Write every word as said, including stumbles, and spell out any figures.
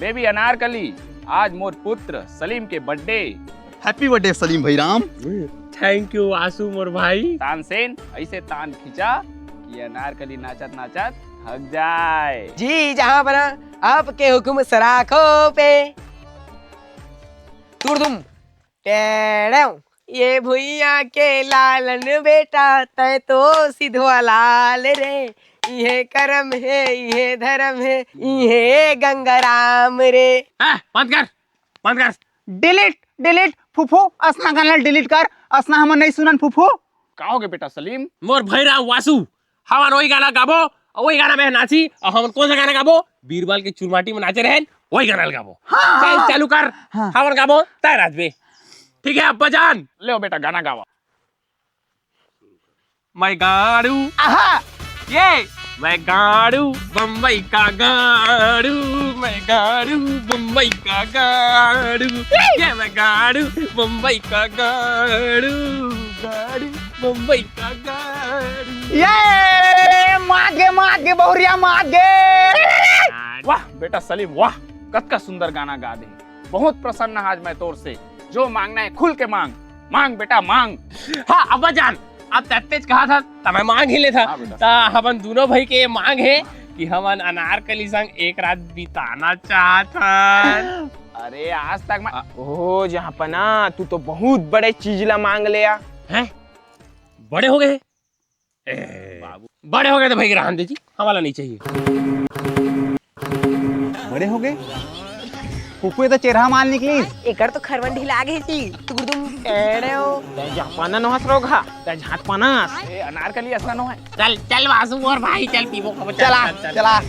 Baby Anarkali, आज मोर पुत्र सलीम के बर्थडे। हैप्पी बर्थडे सलीम भाई राम। थैंक यू वासु मोर भाई। तानसेन, ऐसे तान खींचा कि अनारकली नाचत नाचत हग जाए। जी जहाँ बना आपके हुक्म सराखों पे। तुरदुम टेड़ेव। ये भुइया के लालन बेटा, तै तो सिधवा लाल रे। इहे करम हे, इहे धरम हे, इहे गंगाराम रे। ए, बंद कर, बंद कर। डिलीट, डिलीट, फुफू, असना गाना डिलीट कर, असना हमन नहीं सुनन फुफू। का होगे बेटा सलीम? मोर भैरा वासु, हमन वही गाना गाबो, अउ वही गाना में नाची, अउ हमन कौन सा गाना गाबो? बीरबल के चुरमाटी में नाचे रहन, वही गाना गाबो। हाँ, चल, हाँ। चालू कर, हाँ। हमन गाबो, तै नाचबे। ठीक है, अब्बा जान। ले बेटा, गाना गावा। मैं गाड़ू। आहा। ये। मैं गाड़ू, बम्बई का गाड़ू, मैं गाड़ू, बम्बई का गाड़ू। ये मैं गाड़ू, बम्बई का गाड़ू, गाड़ू, बम्बई का गाड़ू। ये मात गे, मात गे, बहुरिया मात गे। वाह बेटा सलीम, वाह, कतका सुंदर गाना गा दे। बहुत प्रसन्न आज मैं तोर से। जो मांगना है खुल के मांग, मांग बेटा मांग। हाँ अब्बा जान, अब तत्तेज कहा था त मैं मांग ही लेथा। हाँ बेटा। त हमन दोनों भाई के ये मांग है कि हमन अनारकली संग एक रात बिताना चाहत हन। अरे आज तक मैं, ओहो जहाँ पना, तू तो बहुत बड़े चीज ला मांग ले आ। हैं? बड़े हो गए? ए, बाबू। बड़े हो गए तो भाई रहन दे जी, हमारा नहीं चाहिए। बड़े हो गए? फुफू, ये तो चेरहा माल निकलिस। एकर तो खरवन ढिला गे जी। तुरदुम टेड़ेव। तै जापाना नोहस रोगहा, तै झाट पानस। ए, अनारकली असना नोहय। चल, चल वासु मोर भाई, चल पीबो खाबो, चल, चला, चल, चल। चला।